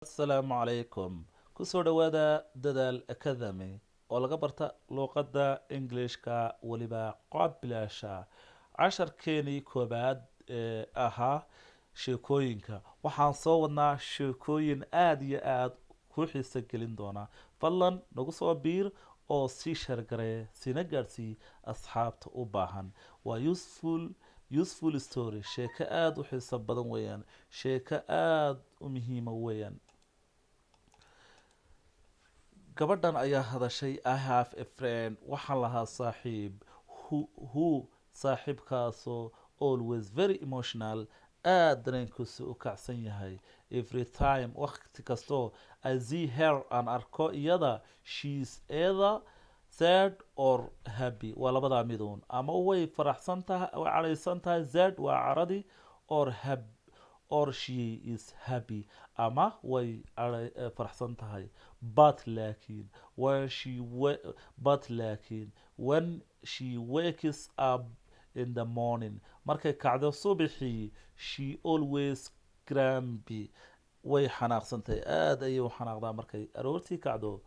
Asalaamu calaykum. Kusoo dhowaada Dadaal Academy oo laga barta luuqadda Englishka, weliba qob bilaasha. Casharkeenii koobaad ee ahaa sheekooyinka, waxaan soo wadnaa sheekooyin aada iyo aada ku xiiso gelin doona. Fadlan nagu soo biir oo sii share garee, sina gaadhsii asxaabta u baahan. Waa useful story, sheeko aada u xiiso badan weeyaan, sheeko aada u muhiima weeyaan. Gabadhan ayaa hadashay. "I have a friend," waxaan lahaa saaxiib, who saaxiibkaasoo always very emotional, aada dareenkiisu u kacsan yahay. Every time, waqti kastoo, I see her, aan arko iyada, she's either sad or happy, waa labadaa miduun, ama way faraxsan tahay, way cadhaysan tahay, sad waa caradii, or happy, or she is happy, ama way faraxsan tahay. But laakiin when she but laakiin when she wakes up in the morning, markay kacdo subaxii, she always grumpy, way xanaaqsantahay, aada ayay u xanaaqdaa markay aroortii kacdo.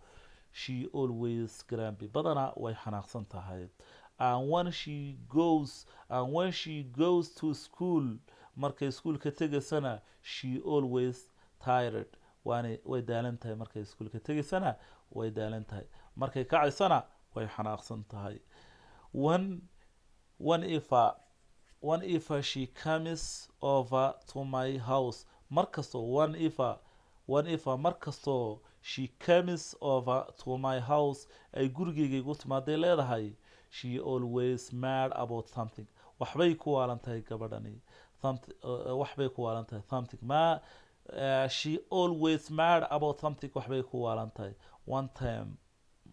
She always grumpy, badanaa way xanaaqsan tahay. And when she goes to school, markay iskuulka tegaysana, she always tired, waana way daalan tahay. Markay iskuulka tegaysana way daalan tahay, markay kacaysana way xanaaqsan tahay. Whenever she comes over to my house, markastoo, whenever, markastoo, she comes over to my house, ay gurigeyga igu timaaday leedahay, she always mad about something, waxbay ku waalan tahay gabadhani, waxbay ku waalan tahay, something ma she always mad about something, waxbay ku waalan tahay. One time,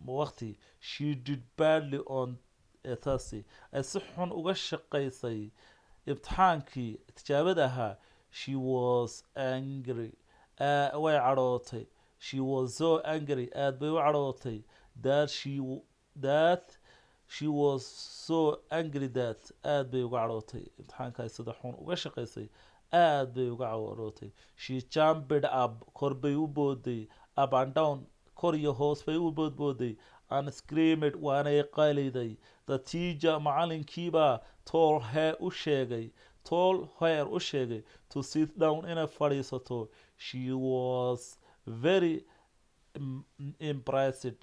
waqti, she did badly on a test, ay si xun uga shaqaysay imtixaankii tijaabada ahaa. She was angry, way cadhootay. She was so angry, aad bay u cadhootay, that she was so angry that, aad bay uga cadhootay imtixaanka ay sida xun uga shaqaysay, aad bay uga cadhootay. She jumped up, kor bay u booday, up and down, kor iyo hoos bay u boodbooday, and screamed, waanay qayliday. The teacher, macalinkiibaa, told her, u sheegay, told her, u sheegay, to sit down, inay fadhiisato. She was very impressed,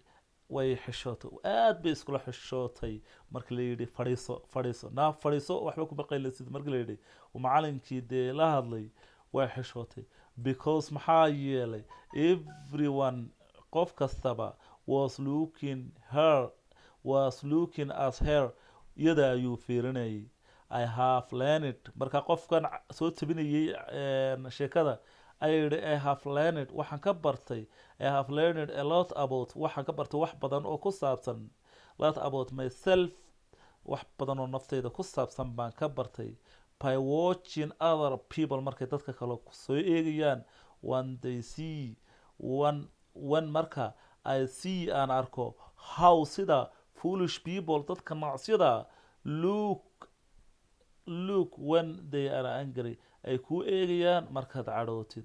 way xishootay, aad bay iskula xishootay marka la yidhi "Fadhiiso, fadhiiso, naa fadhiiso, waxba kuma qaylisid." Marka la yidhi, uu macalinkii dee la hadlay, way xishootay, because, maxaa yeelay, everyone, qof kastaba, was looking her, was looking at her, iyada ayuu fiirinayay. I have learned, marka qofkan soo tabinayay sheekada ayaa yidhi, "I have learned," waxaan ka bartay, "I have learned a lot about," waxaan ka bartay wax badan oo ku saabsan, lot about myself, wax badan oo nafteyda ku saabsan baan ka bartay, by watching other people, markay dadka kale soo eegayaan. When they see, when, marka, I see, aan arko, how, sida, foolish people, dadka noocyada, look when they are angry, ay ku eegayaan markaad cadhootid.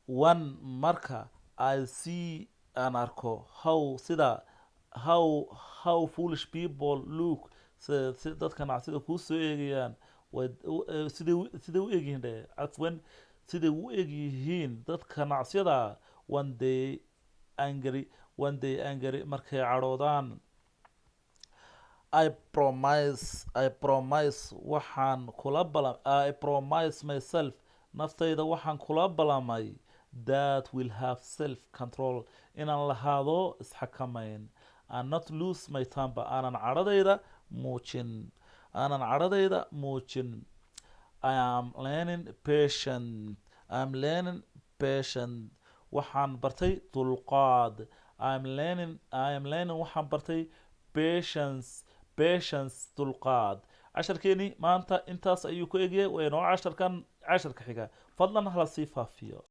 When, marka, I see, aan arko, how, sida, how foolish people look, sida si dadka nacsida kuu soo eegayaan, way siday u egyihiin dhe, cafwan, siday u egyihiin dadka nacsiyada, when they angry, when they angry, markay cadhoodaan. I promise, waxaan kula balam, I promise myself, naftayda waxaan kula balamay, that will have self control, inaan lahaado isxakamayn, and not lose my temper, aanan cadhadayda muujin, aanan cadhadayda muujin. I am learning patient, I am learning patient, waxaan bartay dulqaad. I am learning, waxaan bartay, patience, patience, dulqaad. Casharkeeni maanta intaas ayuu ku egyahay. Waa inoo casharkan casharka xiga. Fadlan hala sii faafiyo.